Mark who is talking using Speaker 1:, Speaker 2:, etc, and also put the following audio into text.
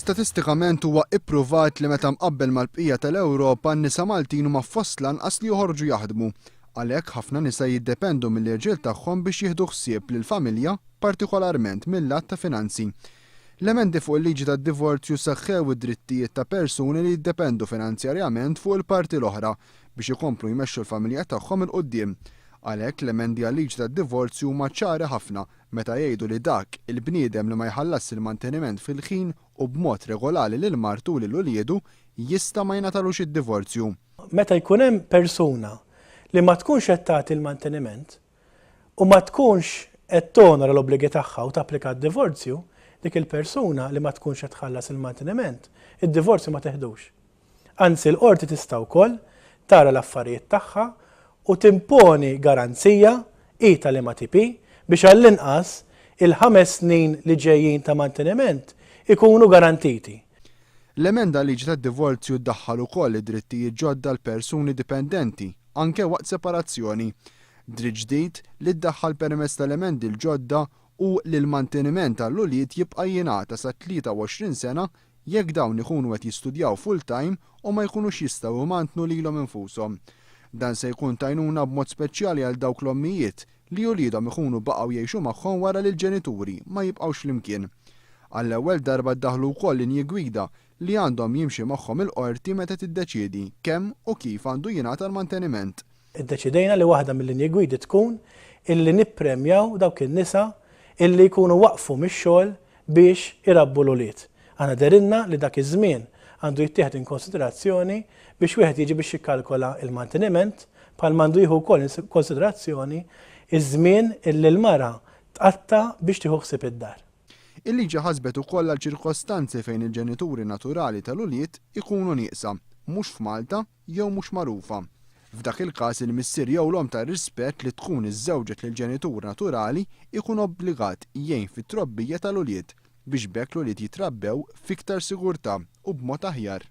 Speaker 1: Statistikament huwa ippruvat li meta mqabbel mal-bqija tal-Ewropa n-nisa Maltin huma fost l-anqas li joħorġu jaħdmu. Għalhekk ħafna nisa jiddependu mill-irġiel tagħhom biex jieħdu ħsieb lill-familja, partikolarment mil-lat ta' finanzi. L-emendi fuq il-liġi tad-divorzju saħħew id-drittijiet ta' persuni li jiddependu finanzjarjament fuq il-parti l-oħra biex ikomplu jmexxu l-familja tagħhom 'il quddiem. Għalhekk l-emendi għal-liġi tad-divorzju huma ċari ħafna meta jgħidu li dak il-bniedem li ma jħallasx il-manteniment fil-ħin u b'mod regolali lil martu u lil uliedu jista' ma jingħatalux id-divorzju.
Speaker 2: Meta jkun hemm persuna li ma tkunx qed tagħti l-manteniment u ma tkunx qed tonora l-obbligi tagħha u tapplika għad-divorzju, dik il-persuna li ma tkunx qed tħallas il-manteniment, id-divorzju ma teħdux. Anzi l-qorti tista' wkoll tara l-affarijiet tagħha u timponi garanzija, hi ta' liema tip hi, biex għall-inqas il-ħames snin li ġejjin ta' manteniment ikunu garantiti.
Speaker 1: L-emenda għal-liġi tad-divorzju ddaħħal ukoll id-drittijiet ġodda għal persuni dipendenti, anke waqt separazzjoni. Dritt ġdid li ddaħħal permezz tal-emendi l-ġodda hu li l-manteniment għall-ulied jibqa' jingħata sa 23 sena jekk dawn ikunu qed jistudjaw full-time u ma jkunux jistgħu jmantnu lilhom infushom. Dan se jkun t'għajnuna b'mod speċjali għal dawk l-ommijiet li uliedhom ikunu baqgħu jgħixu magħhom wara li l-ġenituri ma jibqgħux flimkien. Għall-ewwel darba ddaħħlu wkoll linji gwida li għandhom jimxi magħhom il-Qorti meta tiddeċiedi kemm u kif għandu jingħata l-manteniment.
Speaker 2: Iddeċidejna li waħda mil-linji gwidi tkun illi nippremjaw dawk in-nisa illi jkunu waqfu mix-xogħol biex irabbu l-ulied. Aħna dehrilna li dak iż-żmien għandu jittieħed in konsiderazzjoni biex wieħed jiġi biex jikkalkola l-manteniment bħalma għandu jieħu wkoll in konsiderazzjoni ż-żmien illi l-mara tqatta' biex tieħu ħsieb id-dar.
Speaker 1: Il-liġi ħasbet ukoll għal ċirkostanzi fejn il-ġenituri naturali tal-ulied ikunu nieqsa, mhux f'Malta jew mhux magħrufa. F'dak il-każ il-missier jew l-omm tar-rispett li tkun iżżewġet lill-ġenitur naturali jkun obbligat jgħin fit-trobbija tal-ulied biex b'hekk l-ulied jitrabbew f'iktar sigurtà u b'mod aħjar.